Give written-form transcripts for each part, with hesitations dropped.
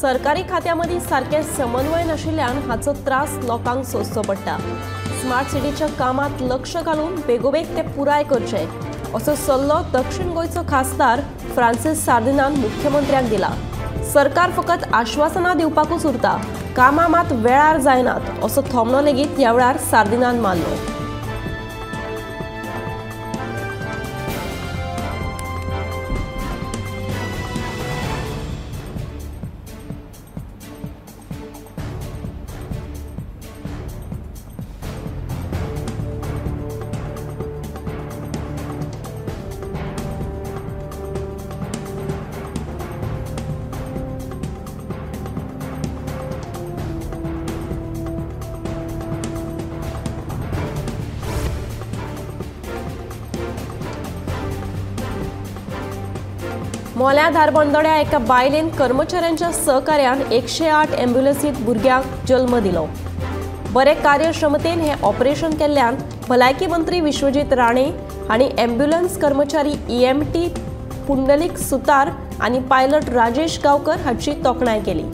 सरकारी खात्या मदीं सारके समन्वय नाशिल्ल्यान हाचो त्रास लोकांक सोंसचो पडटा। स्मार्ट सिटीच्या कामांत लक्ष घालून बेगोबेग ते पुराय करचे असो सल्लो दक्षिण गोंयचो खासदार फ्रांसीस सार्दिनान मुख्यमंत्र्यांक दिला। सरकार फकत आश्वासनां दिवपाकूच उरता, कामां मात वेळार जायनात असो थोमणो लेगीत ह्या वेळार सार्दिनान मारलो। मोल्या धारबंदोड्या एका बायलेन कर्मचाऱ्यांच्या सहकार्यान 108 एम्ब्युलन्सीत भुरग्यांक जल्म दिलो। बरे कार्यक्षमतेन हे ऑपरेशन केल्ल्यान भलायकी मंत्री विश्वजीत राणे हांणी एम्ब्युलन्स कर्मचारी EMT Pundalik सुतार आनी पायलट राजेश गांवकर हांची तोखणाय केली।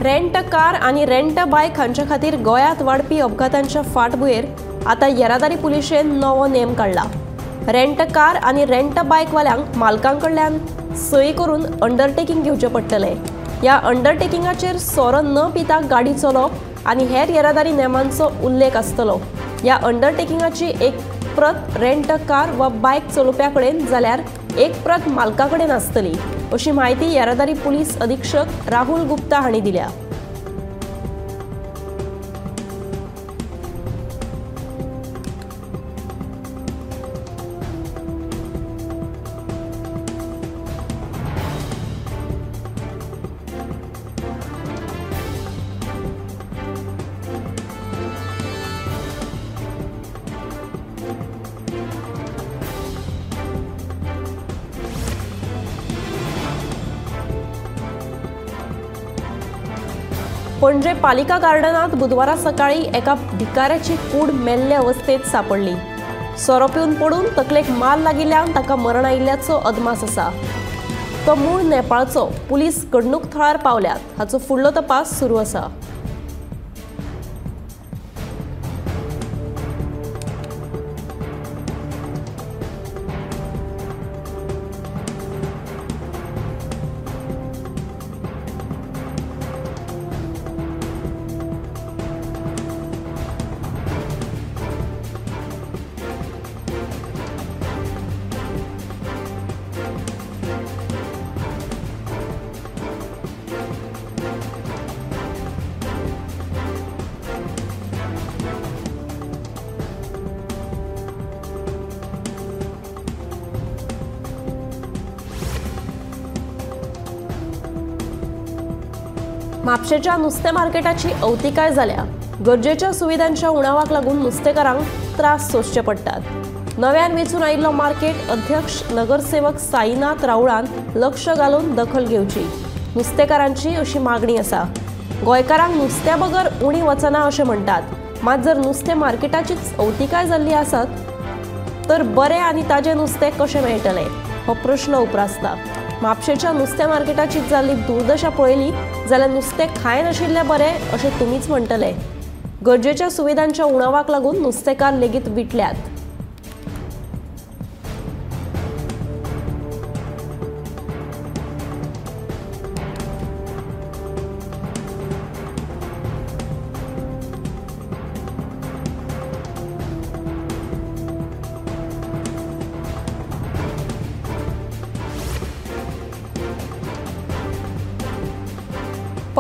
रेंट कार आनी रेंट बायक हांचे खातीर गोंयांत वाडपी अपघातांच्या फाटभुंयेर आतां येरादारी पुलिशेन नवो नेम काडला। रेंट कार आनी रेंट बायकवाल्यांक मालकां कडल्यान सही करून अंडरटेकींग घेवचें पडटलें। ह्या अंडरटेकिंगाचेर सोरो न पिता गाडी चलोवप आनी हेर येरादारी नेमांचो उल्लेख आसतलो। ह्या अंडरटेकिंगाची एक प्रत रेंट कार वा बायक चलोवप्या कडेन जाल्यार एक प्रत मालका कडेन आसतली अशी माहिती येरादारी पुलीस अधीक्षक राहुल गुप्ता हांणी दिल्या। पणजे पालिका गार्डनात बुधवारा सकाळी एका भिकाऱ्याची कूड मेल्ले अवस्थेत सापडली। सोरो पिवन पडून तकलेक मार लागिल्ल्यान ताका मरण आयिल्ल्याचो अदमास आसा। तो मूळ नेपाळचो। पुलीस घडणूक थळार पावल्यात। हाचो फुडलो तपास सुरू आसा। म्हापशेच्या नुस्तें मार्केटाची अवतिकाय जाल्या। गरजेच्या सुविधांच्या उणावाक लागून नुस्तेकारांक त्रास सोंसचे पडटात। नव्यान वेंचून आयिल्लो मार्केट अध्यक्ष नगरसेवक साईनाथ राऊळान लक्ष घालून दखल घेवची नुस्तेकारांची अशी मागणी आसा। गोंयकारांक नुस्त्या बगर उणी वचना अशें म्हणटात, मात जर नुस्तें मार्केटाचीच अवतिकाय जाल्ली आसत तर बरें आनी ताजें नुस्तें कशें मेळटलें हो प्रश्न उप्रासता। म्हापशेच्या नुस्तें मार्केटाची जाल्ली दुर्दशा पळयली जाल्यार नुस्तें खायनाशिल्लें बरें अशें तुमीच म्हणटले। गरजेच्या सुविधांच्या उणावाक लागून नुस्तेकार लेगीत विटल्यात।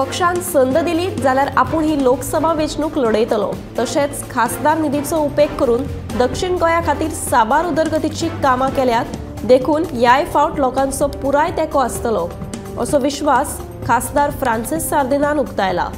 पक्षान संद दिली जाल्यार आपूण ही लोकसभा वेंचणूक लढयतलो। तशेंच खासदार निधीचो उपेग करून दक्षिण गोंया खातीर साबार उदरगतीची कामां केल्यात, देखून ह्याय फावट लोकांचो पुराय तेंको आसतलो असो विश्वास खासदार फ्रांसीस सार्दिनान उक्तायला।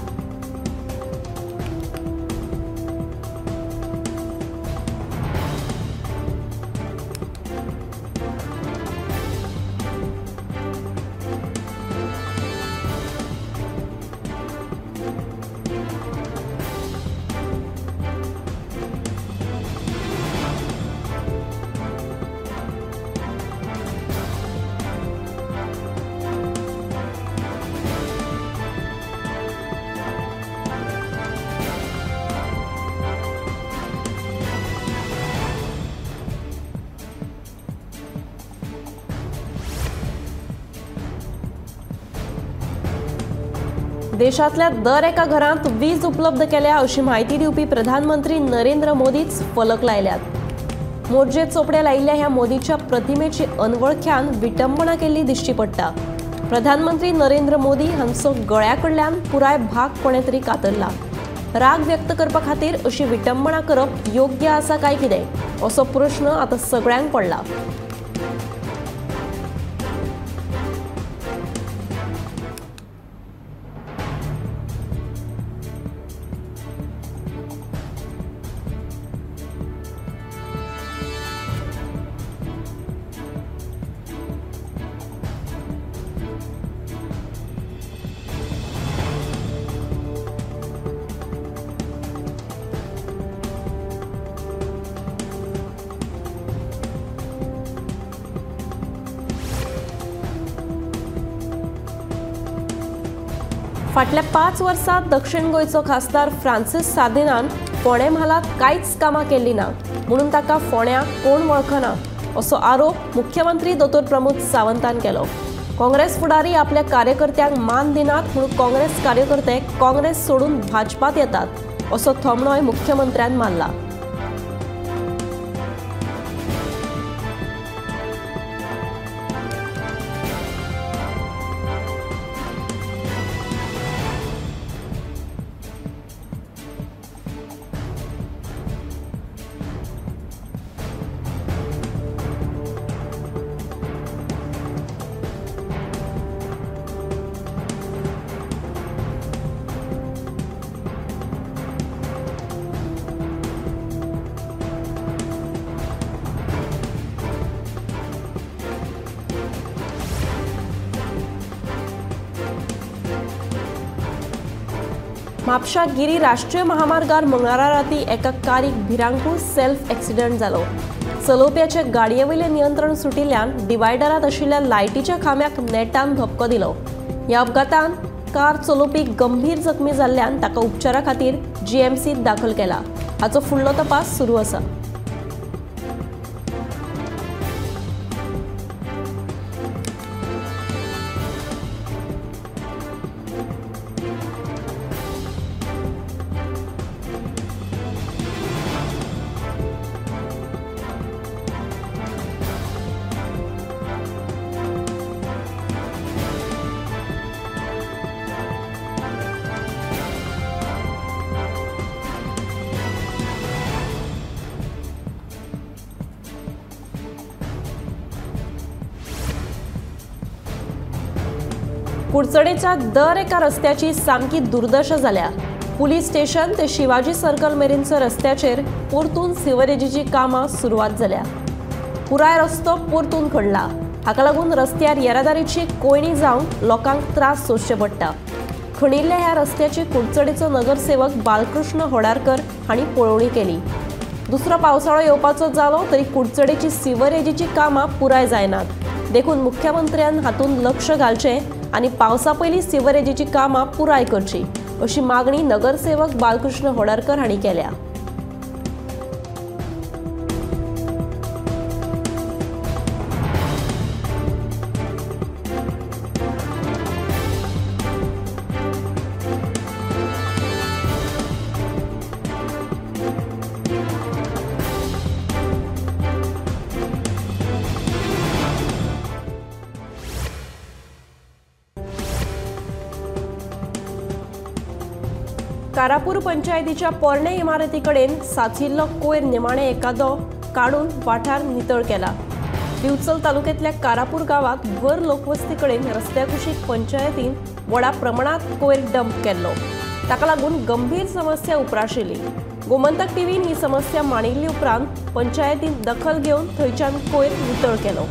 देशांतल्या दर एका घरांत वीज उपलब्ध केल्या अशी म्हायती दिवपी प्रधानमंत्री नरेंद्र मोदीच फलक लायल्यात। मोरजे चोपड्या लायिल्ल्या ह्या मोदीच्या प्रतिमेची अनवळख्यान विटंबना केल्ली दिश्टी पडटा। प्रधानमंत्री नरेंद्र मोदी हांचो गळ्या कडल्यान पुराय भाग कोणे तरी कातरला। राग व्यक्त करपा खातीर अशी विटंबना करप योग्य आसा काय कितें असो प्रश्न आतां सगळ्यांक पडला। फाटल्या 5 वर्सांत दक्षिण गोंयचो खासदार फ्रांसीस सार्दिनान फोंडें म्हालांत कांयच कामां केल्लीं ना म्हणून ताका फोंड्यां कोण वळखना असो आरोप मुख्यमंत्री दोतोर प्रमोद सावंतान केलो। काँग्रेस फुडारी आपल्या कार्यकर्त्यांक मान दिनात म्हणून काँग्रेस कार्यकर्ते काँग्रेस सोडून भाजपात येतात असो थोमणोय मुख्यमंत्र्यान मारला। म्हापशा गिरी राष्ट्रीय महामार्गार मंगळारा राती एका कारीक भिरांकूळ सेल्फ एक्सिडंट जालो। चलोवप्याचे गाडयेवयलें नियंत्रण सुटिल्ल्यान डिवायडरांत आशिल्ल्या लायटीच्या खांब्याक नेटान धपको दिलो। ह्या अपघातान कार चलोवपी गंभीर जखमी जाल्ल्यान ताका उपचारा खातीर जीएमसींत दाखल केला। हाचो फुडलो तपास सुरू आसा। कुडचडेच्या दर एका रस्त्याची सामकी दुर्दशा जाल्या। पुलीस स्टेशन ते शिवाजी सर्कल मेरेनच्या रस्त्याचेर परतून सिवरेजीची कामां सुरवात जाल्या। पुराय रस्तो परतून खणला। हाका लागून रस्त्यार येरादारीची कोयणी जावन लोकांक त्रास सोंसचे पडटा। खणिल्ल्या ह्या रस्त्याची कुडचडेचो नगरसेवक बालकृष्ण होडारकर हांणी पळोवणी केली। दुसरो पावसाळो येवपाचो जालो तरी कुडचडेची सिवरेजीची कामां पुराय जायनात, देखून मुख्यमंत्र्यान हातूंत लक्ष घालचें आनी पावसा पयलीं सिवरेजीची कामां पुराय करची अशी मागणी नगरसेवक बालकृष्ण होडारकर हांणी केल्या। कारापूर पंचायतीच्या पोरणे इमारती कडेन साचिल्लो कोयर निमाणे एकादो काडून वाठार नितळ केला। दिवचल तालुक्यातल्या कारापूर गावात भर लोकवस्ती कडेन रस्त्या कुशीक पंचायतीन व्हडा प्रमाणात कोयर डंप केल्लो। ताका लागून गंभीर समस्या उप्राशिल्ली। गोमंतक टीव्हीन ही समस्या मांडिल्ली उपरांत पंचायतीन दखल घेवन थंयच्यान कोयर नितळ केलो।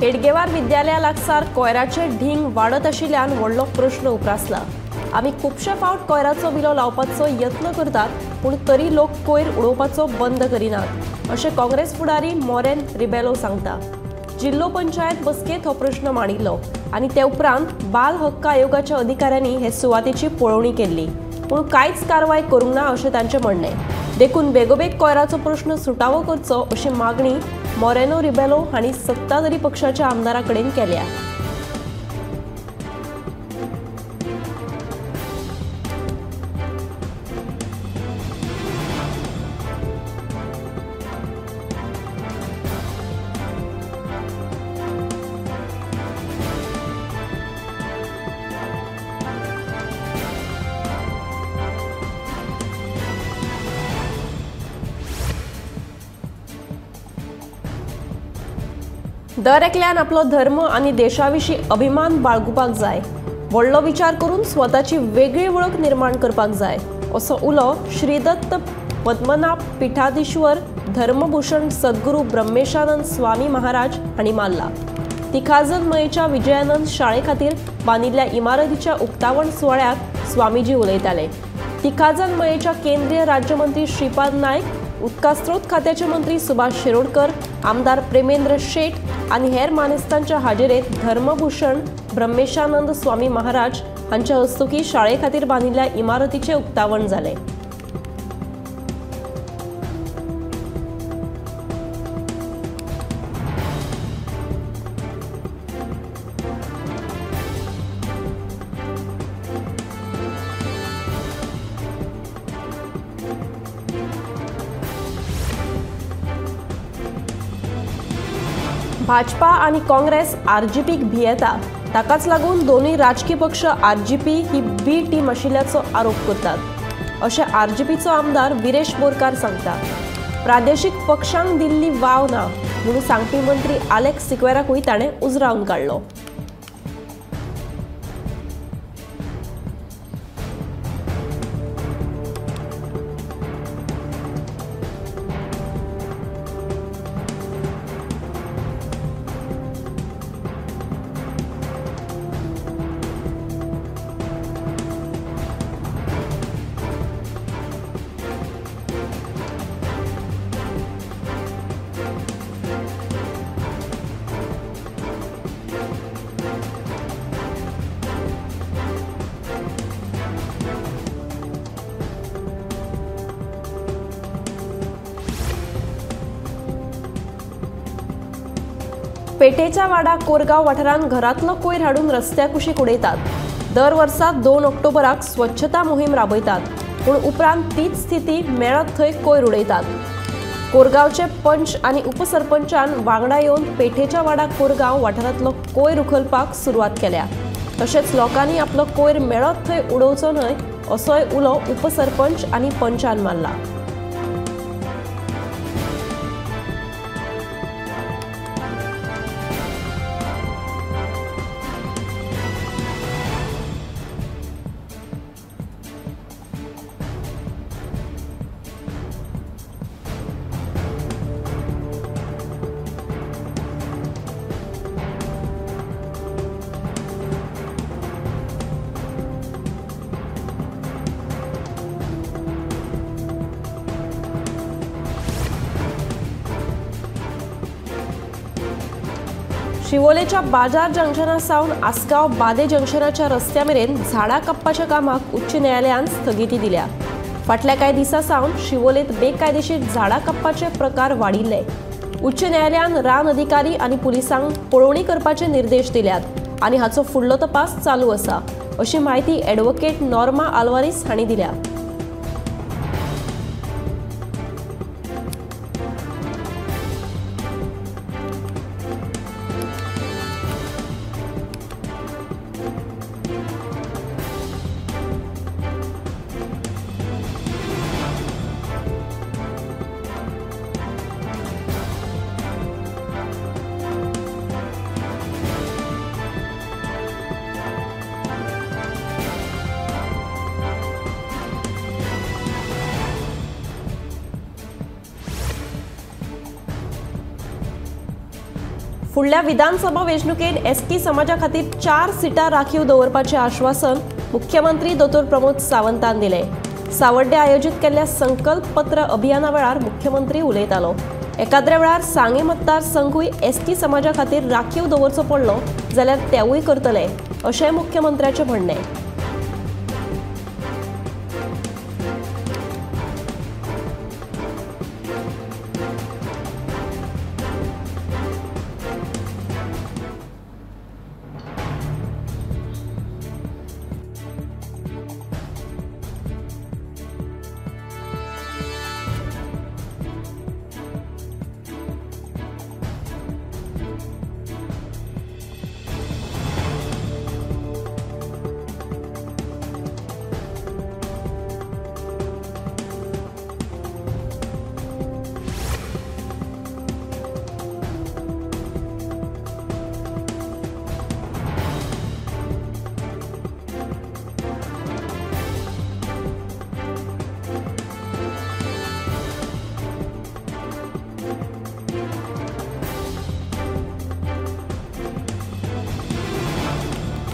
हेडगेवार विद्यालया लागसार कोयराचे ढींग वाडत आशिल्ल्यान व्हडलो प्रश्न उप्रासला। आमी खुबशे फावट कोयराचो विलो लावपाचो यत्न करतात, पूण तरी लोक कोयर उडोवपाचो बंद करिनात अशें काँग्रेस फुडारी मोरेन रिबेलो सांगता। जिल्लो पंचायत बसकेंत हो प्रश्न मांडिल्लो आनी ते उपरांत बाल हक्क आयोगाच्या अधिकाऱ्यांनी हे सुवातेची पळोवणी केल्ली, पूण कांयच कारवाय करूंक ना अशें तांचें म्हणणें। देखून बेगोबेग कोयराचो प्रश्न सुटावो करचो अशी मागणी मोरेनो रिबेलो हांणी सत्ताधारी पक्षाच्या आमदारा कडेन केल्या। दर एकल्यान आपलो धर्म आनी देशा विशीं अभिमान बाळगुपाक जाय, व्हडलो विचार करून स्वताची वेगळी वळख निर्माण करपाक जाय असो उलो श्रीदत्त पद्मनाभ पीठाधीश्वर धर्मभूषण सद्गुरू ब्रह्मेशानंद स्वामी महाराज हांणी मारला। तिखाजन मयेच्या विजयानंद शाळे खातीर बांदिल्ल्या इमारतीच्या उक्तावण सुवाळ्यात स्वामीजी उलयताले। तिखाजन मयेच्या केंद्रीय राज्यमंत्री श्रीपाद नायक, उदकास्रोत खात्याचे मंत्री सुभाष शिरोडकर, आमदार प्रेमेंद्र शेट आनी हेर मानेस्तांच्या हाजेरेत धर्मभूषण ब्रह्मेशानंद स्वामी महाराज हांच्या हस्तुकी शाळे खातीर बांदिल्ल्या इमारतीचे उक्तावण जालें। भाजपा आनी काँग्रेस आरजीपीक भियेता, ताकाच लागून दोनूय राजकी पक्ष आरजीपी ही बी टीम आशिल्ल्याचो आरोप करतात अशें आरजीपीचो आमदार विरेश बोरकार सांगता। प्रादेशीक पक्षांक दिल्ली वाव ना म्हणून सांगपी मंत्री आलेक्स सिक्वेराकूय ताणें उजरावन काडलो। पेठेच्या वाडा कोरगांव वाठारांत घरांतलो कोयर हाडून रस्त्या कुशीक उडयतात। दर वर्सा 2 ऑक्टोबराक स्वच्छता मोहीम राबयतात, पूण उपरांत तीच स्थिती मेळत थंय कोयर उडयतात। कोरगांवचे पंच आनी उपसरपंचान वांगडा येवन पेठेच्या वाडा कोरगांव वाठारांतलो कोयर उखलपाक सुरवात केल्या। तशेंच लोकांनी आपलो कोयर मेळत थंय उडोवचो न्हय असोय उलो उपसरपंच आनी पंचान मारला। शिवोलेच्या बाजार जंक्शना सावन आसगांव बादे जंक्शनाच्या रस्त्या मेरेन झाडां कापपाच्या कामाक उच्च न्यायालयान स्थगिती दिल्या. फाटल्या कांय दिसां सावन शिवोलेंत बेकायदेशीर झाडां कापपाचे प्रकार वाडिल्ले. उच्च न्यायालयान रान अधिकारी आनी पुलिसांक पळोवणी करपाचे निर्देश दिल्यात आनी हाचो फुडलो तपास चालू आसा अशी म्हायती ॲडव्होकेट नॉर्मा आल्वारीस हांणी दिल्या. फुडल्या विधानसभा वेंचणुकेंत एसटी समाजा खातीर 4 सिटां राखीव दवरपाचें आश्वासन मुख्यमंत्री दोतोर प्रमोद सावंतान दिलें. सावड्डे आयोजीत केल्ल्या संकल्प पत्र अभियाना वेळार मुख्यमंत्री उलयतालो. एकाद्र्या वेळार सांगें मतदारसंघूय एसटी समाजा खातीर राखीव दवरचो पडलो जाल्यार तेवूय करतले अशें मुख्यमंत्र्याचें म्हणणें.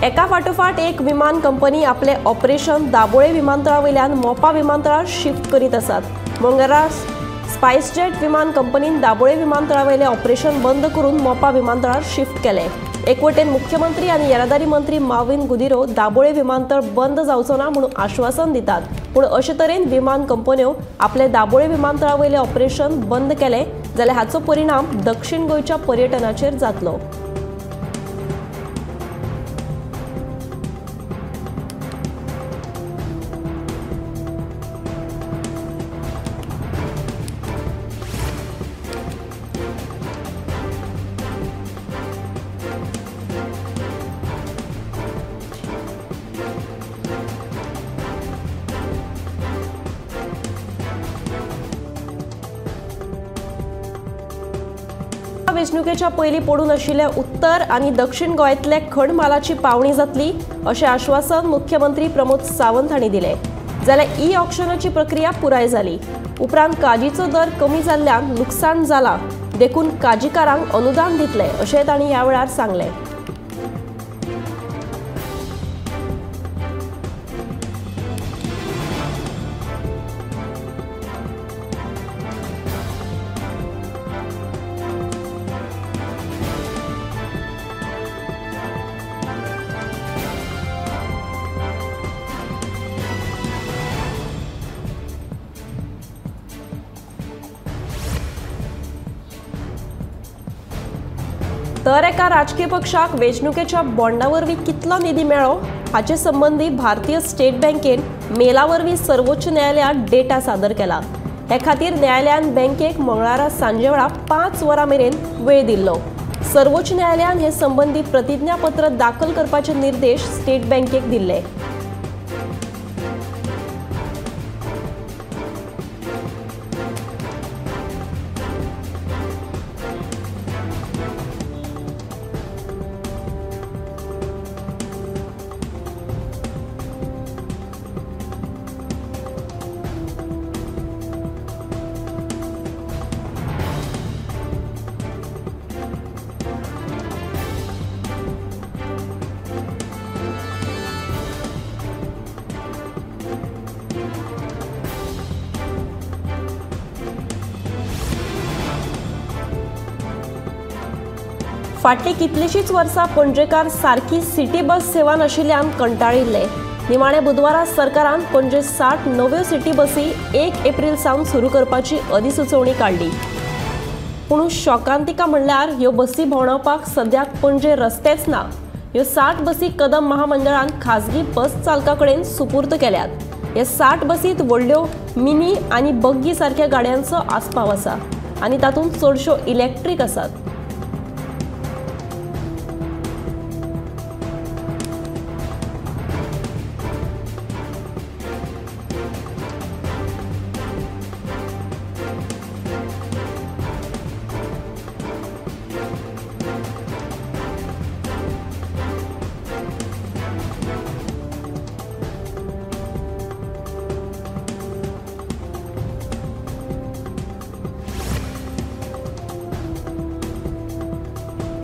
एका फाटोफाट एक विमान कंपनी आपले ऑपरेशन दाबोळे विमानतळा वयल्यान मोपा विमानतळार शिफ्ट करीत आसात. मंगळारा स्पायसजेट विमान कंपनीन दाबोळे विमानतळा वयले ऑपरेशन बंद करून मोपा विमानतळार शिफ्ट केले. एक वटेन मुख्यमंत्री आनी येरादारी मंत्री माविन गुदिरो दाबोळे विमानतळ बंद जावचो ना म्हणून आश्वासन दितात, पूण अशे तरेन विमान कंपन्यो आपले दाबोळे विमानतळा वयले ऑपरेशन बंद केले जाल्यार हाचो परिणाम दक्षिण गोंयच्या पर्यटनाचेर जातलो. वेंचणुकेच्या पयलीं पडून आशिल्ल्या उत्तर आनी दक्षिण गोंयांतले खण मालाची पावणी जातली अशें आश्वासन मुख्यमंत्री प्रमोद सावंत हांणी दिलें. जाल्यार ई ऑक्शनाची प्रक्रिया पुराय जाली उपरांत काजीचो दर कमी जाल्ल्यान लुकसाण जालां देखून काजीकारांक अनुदान दितले अशें तांणी ह्या वेळार सांगलें. तर एका राजकीय पक्षाक वेंचणुकेच्या बॉन्डा वरवीं कितलो निधी मेळ्ळो हाचे संबंदी भारतीय स्टेट बँकेन मेला वरवीं सर्वोच्च न्यायालयांत डेटा सादर केला. हे खातीर न्यायालयान बँकेक मंगळारा सांजेवेळा 5 वरां मेरेन वेळ दिल्लो. सर्वोच्च न्यायालयान हे संबंदी प्रतिज्ञापत्र दाखल करपाचे निर्देश स्टेट बँकेक दिल्ले. फाटलीं कितलींशींच वर्सां पणजेकार सारकी सिटी बस सेवा नाशिल्ल्यान कंटाळिल्ले. निमाणे बुधवारा सरकारान पणजे 60 नव्यो सिटी बसी 1 एप्रिल सावन सुरू करपाची अधिसुचोवणी काडली. पूण शोकांतिका म्हणल्यार ह्यो बसी भोंवडावपाक सद्याक पणजे रस्तेच ना. ह्यो 60 बसी कदम महामंडळान खाजगी बस चालका कडेन सुपूर्द केल्यात. ह्या 60 बसीत व्हडल्यो मिनी आनी बग्गी सारक्या गाडयांचो आस्पाव आसा आनी तातूंत चडश्यो इलेक्ट्रीक आसात.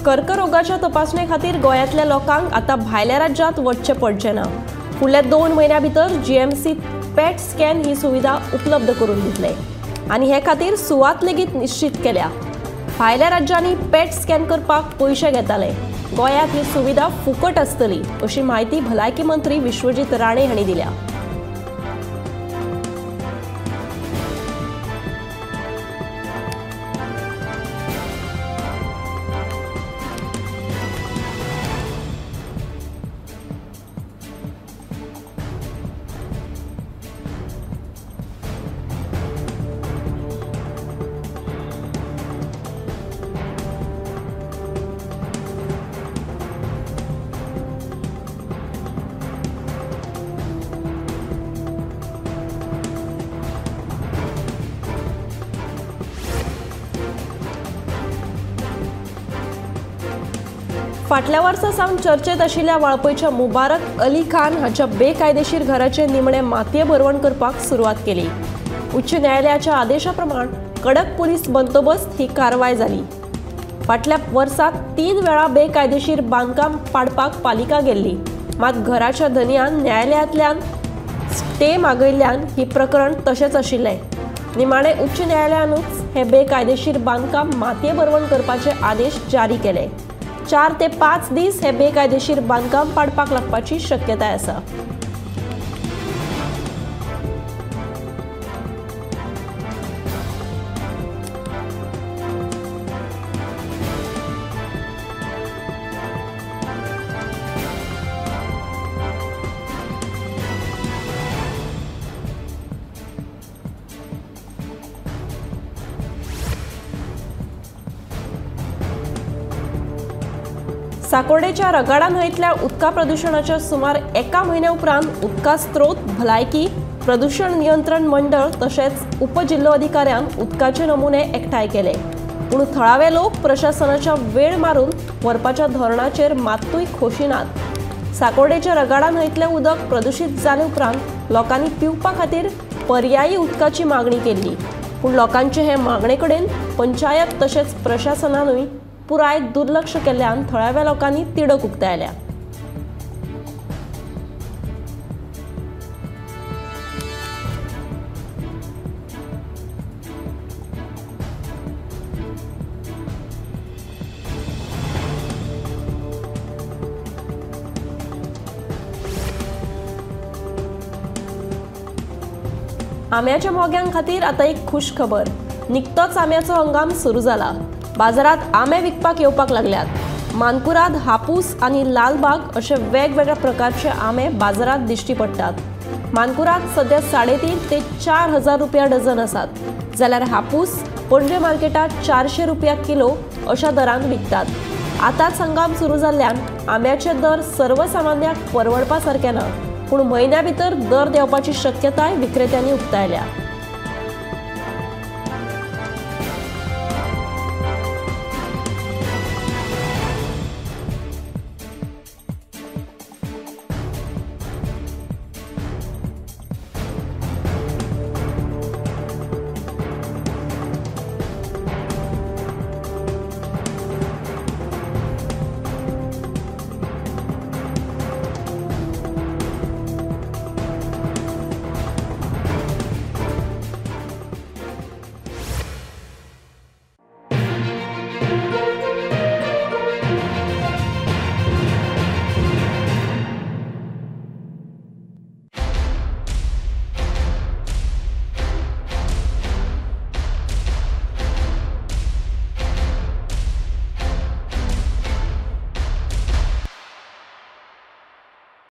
कर्करोगाच्या तपासणे खातीर गोंयांतल्या लोकांक आतां भायल्या राज्यांत वचचें पडचें ना. फुडल्या 2 म्हयन्यां भितर जीएमसी पॅट स्कॅन ही सुविधा उपलब्ध करून दितले आनी हे खातीर सुवात लेगीत निश्चीत केल्या. भायल्या राज्यांनी पॅट स्कॅन करपाक पयशे घेताले, गोंयांत ही सुविधा फुकट आसतली अशी म्हायती भलायकी मंत्री विश्वजीत राणे हांणी दिल्या. फाटल्या वर्सा सावन चर्चेत आशिल्ल्या वाळपयच्या मुबारक अली खान हाच्या बेकायदेशीर घराचे निमणे मातये भरवण करपाक सुरवात केली. उच्च न्यायालयाच्या आदेशा प्रमाण कडक पुलीस बंदोबस्त ही कारवाय जाली. फाटल्या वर्सात 3 वेळा बेकायदेशीर बांदकाम पाडपाक पालिका गेल्ली, मात घराच्या धनयान न्यायालयांतल्यान स्टे मागयल्ल्यान ही प्रकरण तशेंच आशिल्लें. निमाणे उच्च न्यायालयानूच हे बेकायदेशीर बांदकाम मातये भरवण करपाचे आदेश जारी केले. 4 ते 5 दीस हे बेकायदेशीर बांदकाम पाडपाक लागपाची शक्यताय आसा. साकोर्डेच्या रगाडा न्हंयतल्या उदका प्रदुशणाच्या सुमार 1 म्हयन्या उपरांत उदका स्त्रोत भलायकी प्रदुशण नियंत्रण मंडळ तशेंच उपजिल्लोधिकाऱ्यान उदकाचे नमुने एकठांय केले. पूण थळावे लोक प्रशासनाच्या वेळ मारून व्हरपाच्या धोरणाचेर मात्तूय खोशी नात. साकोर्डेच्या रगाडा न्हंयतलें उदक प्रदुशीत जाले उपरांत लोकांनी पिवपा खातीर पर्यायी उदकाची मागणी केल्ली, पूण लोकांचे हे मागणे कडेन पंचायत तशेंच प्रशासनानूय पुराय दुर्लक्ष केल्ल्यान थळाव्या लोकांनी तिडक उक्तायल्या. आम्याच्या मोग्यां खातीर आतां एक खुश खबर. निकतोच आम्याचो हंगाम सुरू जाला. बाजारात आंबे विकपाक येवपाक लागल्यात. मानकुराद, हापूस आनी लालबाग अशे वेगवेगळ्या प्रकारचे आंबे बाजारात दिश्टी पडटात. मानकुराद सध्या 3.5 ते 4 हजार रुपया डझन आसात, जाल्यार हापूस पणजे मार्केटात 400 रुपया किलो अशा दरान विकतात. आतांच हंगाम सुरू जाल्ल्यान आंब्याचे दर सर्वसामान्याक परवडपा सारके ना, पूण म्हयन्या भितर दर देंवपाची शक्यताय विक्रेत्यांनी उक्तायल्या.